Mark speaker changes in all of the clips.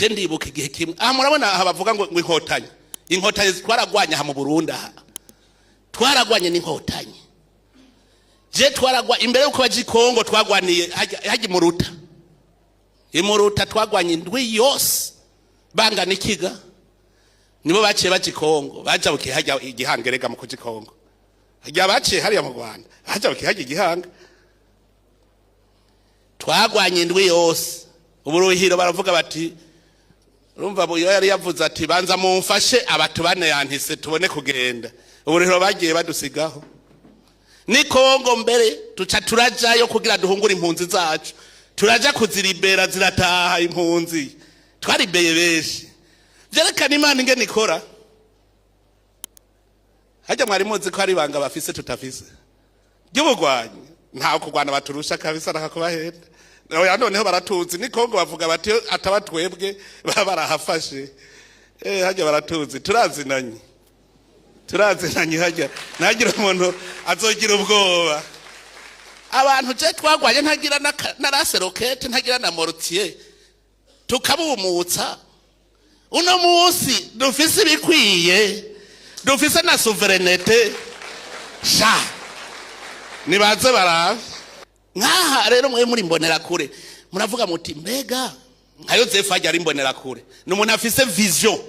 Speaker 1: Je ndibuka igihe kimwe aha, murabona aha bavuga ngo inkotanyi, inkotanyi twaragwanye aha mu Burundi. Aha twaragwanye n'inkotanyi. Je twaragwa imbere yuko baja i Kongo, twagwaniye hajya imuruta, imuruta twagwanye indwi yose bangana ikiga. Nibo baciye baja i Kongo, bajabukiye hajya igihanga. Erega mu kuja i Kongo hajya baciye hariya mu Rwanda, bajabukiye hajya igihanga. Twagwanye indwi yose. Uburuhiro baravuga bati, urumva buyo yari yavuze ati: "Banza mumfashe abatubane yantise tubone kugenda." Uburuhiro bagiye badusigaho ni Kongo. Mbere tuca turajayo kugira duhungure impunzi zacu, turaja kuziribera, zirataha. Impunzi twaribeye benshi. Vyerekana Imana ingene ikora. Hajya mwari muzi ko ari ibanga bafise tutafise ry'ubugwanyi? Ntawe kurwana baturusha kabisa, nakakubahenda. Oya, noneho baratuzi ni Kongo, bavuga bati ataba twebwe baba barahafashe. Hajya baratuzi, turazinanye, turazinanye. Hajya ntagire umuntu azogira ubwoba. Abantu je twagwanye ntagira na lance-roquettes, ntagira na mortier, tukabumutsa. Uno munsi dufise ibikwiye, dufise na souveraineté. Sha, nibaze barabe nkaha rero. Mwe muri imbonerakure muravuga muti mbega nka Yozefu ajya ari imbonerakure, ni umuntu afise vision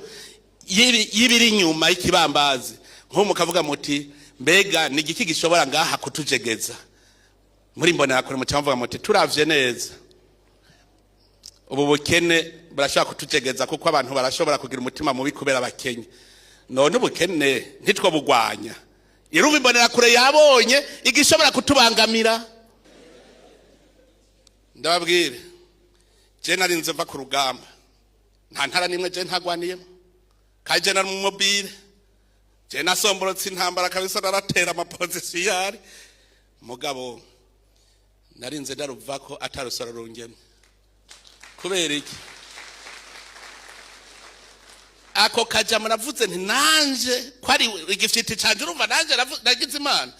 Speaker 1: y'ibiri inyuma y'ikibambazi. Nko mukavuga muti mbega ni igiki gishobora ngaha kutujegeza? Muri imbonerakure muca muvuga muti turavye neza, ubu bukene burashobora kutujegeza, kuko abantu barashobora kugira umutima mubi kubera abakenye. None ubukene ntitwo bugwanya? Irumva imbonerakure yabonye igishobora kutubangamira. Ndababwire, je narinze mva ku rugamba, nta ntara nimwe je ntagwaniyemo, kandi je nari mu mobile. Je nasomborotse intambara kabisa, naratera ama positions yari. Mugabo narinze ndaruvako atarusoro rungemye. Kubera iki? Ako kajama navuze nti nanje ko ari igifiti canje. Urumva nanje nagize Imana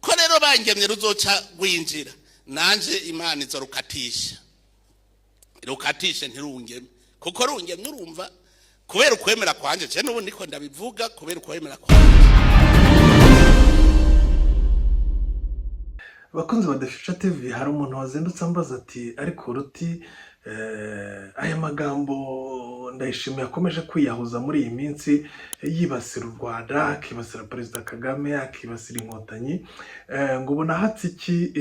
Speaker 1: ko rero bangemye ruzoca rwinjira, nanje Imana izorukatisha, rukatishe ntirungeme, kuko rungemye, urumva, kubera ukwemera kwanje, je n'ubu niko ndabivuga, kubera ukwemera kwanje.
Speaker 2: Abakunzi ba The Future TV, hari umuntu wazindutse ambaza ati: "Ariko Ruti, aya magambo Ndayishimiye akomeje kwiyahuza muri iyi minsi, yibasira u Rwanda, akibasira Perezida Kagame, akibasira Inkotanyi, ngo ubona ahatse iki?"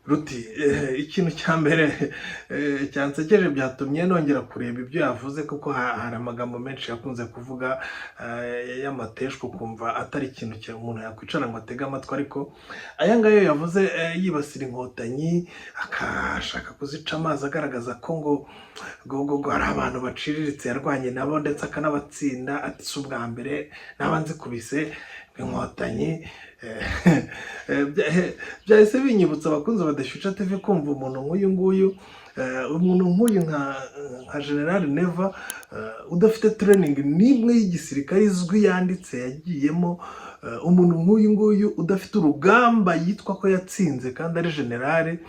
Speaker 2: Ruti, ikintu cya mbere cyansekeje, byatumye nongera kureba ibyo yavuze, kuko hari amagambo menshi yakunze kuvuga y'amateshwa, ukumva atari ikintu umuntu yakwicara ngo atege amatwi. Ariko aya ngaya yavuze yibasira Inkotanyi, akashaka kuzica amazi, agaragaza ko ngo hari abantu baciriritse yarwanye nabo ndetse akanabatsinda, ati si ubwa mbere naba nzikubise Inkotanyi. Byahise binyibutsa, abakunzi ba The Future TV, kumva umuntu nk'uyu nguyu, umuntu nk'uyu nka General Neva, udafite training n'imwe y'igisirikare izwi yanditse yagiyemo, umuntu nk'uyu nguyu udafite urugamba yitwa ko yatsinze kandi ari generale.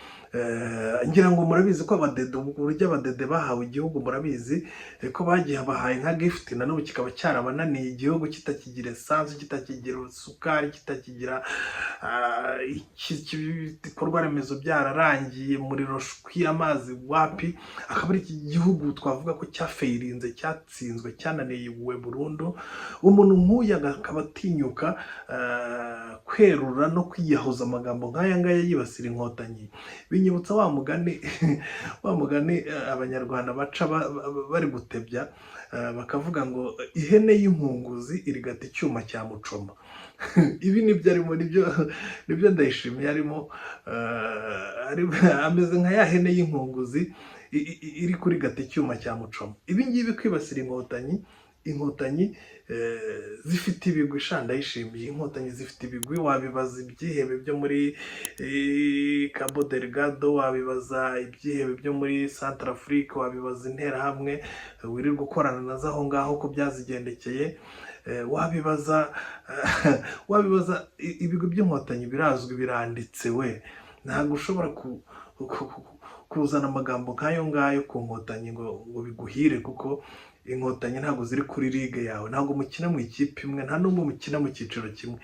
Speaker 2: Ngira ngo murabizi ko abadede, uburyo abadede bahawe igihugu murabizi, ko bagiye bahaye nka gift, na n'ubu kikaba cyarabananiye. Igihugu kitakigira essence, kitakigira isukari, kitakigira ibikorwa remezo, byararangiye, umuriro shwi, amazi wapi, akaba ari iki gihugu twavuga ko cyafayirinze, cyatsinzwe, cyananiwe burundu. Umuntu nk'uyu akaba atinyuka kwerura no kwiyahuza amagambo nk'aya ngaya yibasira Inkotanyi, binyibutsa wa mugani Abanyarwanda baca bari gutebya, bakavuga ngo ihene y'inkunguzi irigata icyuma cya mucoma. Ibi nibyo arimo, nibyo Ndayishimiye arimo, ameze nka ya hene y'inkunguzi iri kurigata icyuma cya mucoma. Ibi ngibi kwibasira Inkotanyi, Inkotanyi zifite ibigwi. Sha Ndayishimiye, Inkotanyi zifite ibigwi. Wabibaza ibyihebe byo muri Cabo Delgado, wabibaza ibyihebe byo muri Centrafrique, wabibaza Interahamwe wirirwa ukorana nazo aho ngaho ko byazigendekeye, wabibaza ibigwi by'Inkotanyi birazwi, biranditse. We ntabwo ushobora Kuzana amagambo nk'ayo ngayo ku Nkotanyi ngo biguhire, kuko Inkotanyi ntabwo ziri kuri ligue yawe, ntabwo mukina mu ikipe imwe, nta n'umwe mukina mu cyiciro kimwe.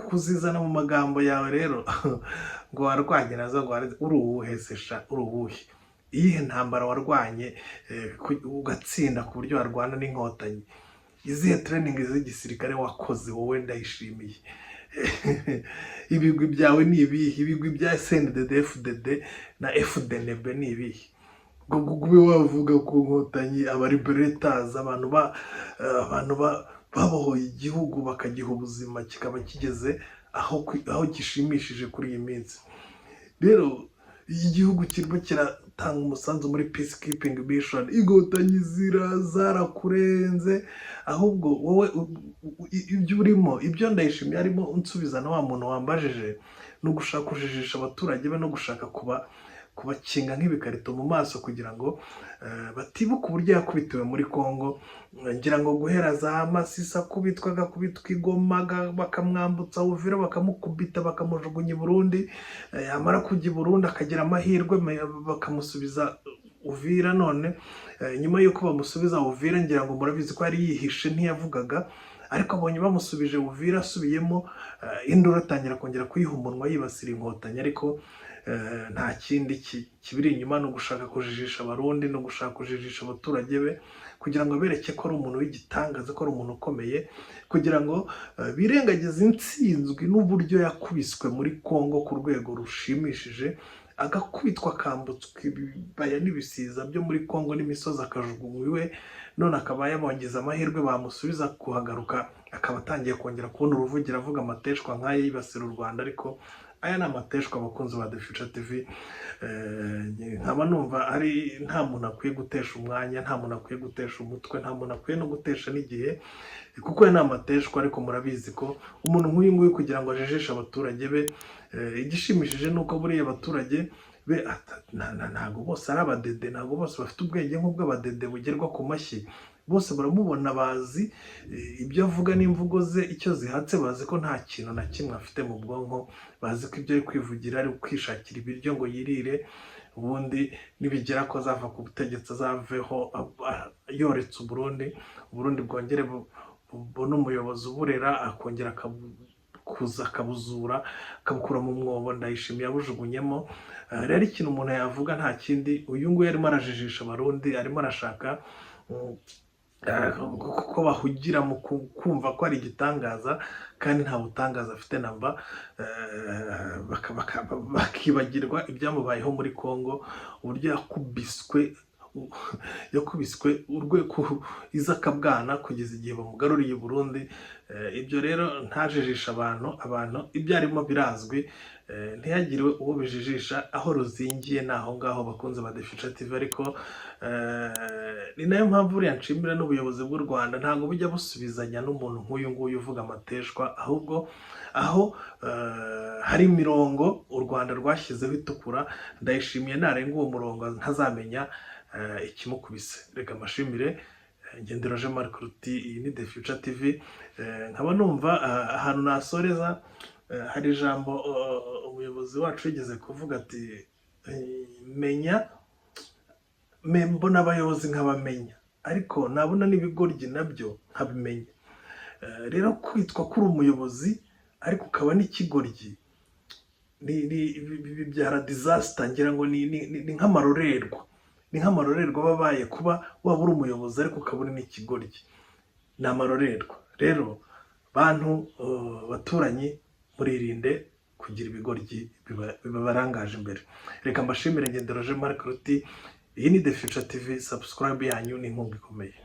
Speaker 2: Kuzizana mu magambo yawe rero ngo warwanye nazo, ngo uri uwuhe se sha? Uri uwuhe? Iyihe ntambara warwanye ugatsinda ku buryo warwana n'Inkotanyi? Izihe training z'igisirikare wakoze wowe Ndayishimiye? Ibigwi byawe ni ibihe? Ibigwi bya CNDD FDD na FDNB ni ibihe ngo ube wavuga ku Nkotanyi, aba liberators, abantu babohoye igihugu, bakagiha ubuzima, kikaba kigeze aho gishimishije kuri iyi minsi? Rero igihugu kirimo kiratanga umusanzu muri peacekeeping mission, Inkotanyi zarakurenze. Ahubwo wowe ibyo urimo, ibyo Ndayishimiye arimo unsubiza na wa muntu wambajije, ni ugushaka kujijisha abaturage be no gushaka kubakinga nk'ibikarito mu maso kugira ngo batibuka uburyo yakubitiwe muri Congo. Ngira ngo guhera za Masisi akubitwa, agakubitwa i Goma, bakamwambutsa Uvira, bakamukubita, bakamujugunya i Burundi. Yamara kujya i Burundi akagira amahirwe bakamusubiza Uvira. None nyuma y'uko bamusubiza Uvira, ngira ngo murabizi ko yari yihishe, ntiyavugaga, ariko abonye bamusubije Uvira asubiyemo, induru atangira kongera kuyiha umunwa yibasira Inkotanyi. Ariko nta kindi kibiri inyuma, ni ugushaka kujijisha Abarundi, no gushaka kujijisha abaturage be kugira ngo bereke ko ari umuntu w'igitangaza, ko ari umuntu ukomeye, kugira ngo birengagize intsinzwi n'uburyo yakubiswe muri Congo ku rwego rushimishije, agakubitwa, akambutswa ibibaya n'ibisiza byo muri Congo n'imisozi, akajugunywa iwe. None akaba yabongeza amahirwe, bamusubiza kuhagaruka, akaba atangiye kongera kubona uruvugiro, avuga amateshwa nk'aya yibasira u Rwanda. Ariko aya ni amateshwa, abakunzi ba The Future TV. Nkaba numva ari nta muntu akwiye gutesha umwanya, nta muntu akwiye gutesha umutwe, nta muntu akwiye no gutesha n'igihe, kuko aya ni amateshwa. Ariko murabizi ko umuntu nk'uyu nguyu kugira ngo ajijishe abaturage be, igishimishije ni uko buriya abaturage be ntabwo bose ari abadede, ntabwo bose bafite ubwenge nk'ubw'abadede bugerwa ku mashyi. Bose baramubona, bazi ibyo avuga n'imvugo ze icyo zihatse, bazi ko nta kintu na kimwe afite mu bwonko, bazi ko ibyo ari kwivugira ari kwishakira ibiryo ngo yirire, ubundi nibigera ko azava ku butegetsi azaveho yoretse Uburundi, Uburundi bwongere bubone umuyobozi uburera, akongera akabukuza, akabuzura, akabukura mu mwobo Ndayishimiye yabujugunyemo. Rero ikintu umuntu yavuga nta kindi, uyu nguyu arimo arajijisha Abarundi, arimo arashaka ko bahugira mu kumva ko ari igitangaza kandi nta butangaza afite namba, bakibagirwa ibyamubayeho muri Congo, uburyo yakubiswe urwego izakabwana kugeza igihe bamugaruriye i Burundi. Ibyo rero ntajijisha abantu, ibyo arimo birazwi, ntihagire uwo bijijisha. Aho ruzingiye ni aho ngaho, bakunze ba The Future TV. Ariko ni nayo mpamvu buriya nshimira n'ubuyobozi bw'u Rwanda, ntabwo bujya busubizanya n'umuntu nk'uyu nguyu uvuga amateshwa, ahubwo aho hari imirongo u Rwanda rwashyizeho itukura, Ndayishimiye narenga uwo murongo ntazamenya ikimukubise. Reka mbashimire. Ngendero Jean Marc Ruti, iyi ni The Future TV. Nkaba numva ahantu nasoreza, hari ijambo umuyobozi wacu yigeze kuvuga ati menya mbona abayobozi nkabamenya, ariko nabona n'ibigoryi nabyo nkabimenya. Rero kwitwa ko uri umuyobozi ariko ukaba n'ikigoryi bibyara disaster. Ngira ngo ni nk'amarorerwa aba abaye kuba waba uri umuyobozi ariko ukaba uri n'ikigoryi, ni amarorerwa. Rero bantu baturanyi, muririnde kugira ibigoryi bibarangaje imbere. Reka mbashimire. Ngendero Jean Marc Ruti, iyi ni The Future TV. Subscribe yanyu ni inkunga ikomeye.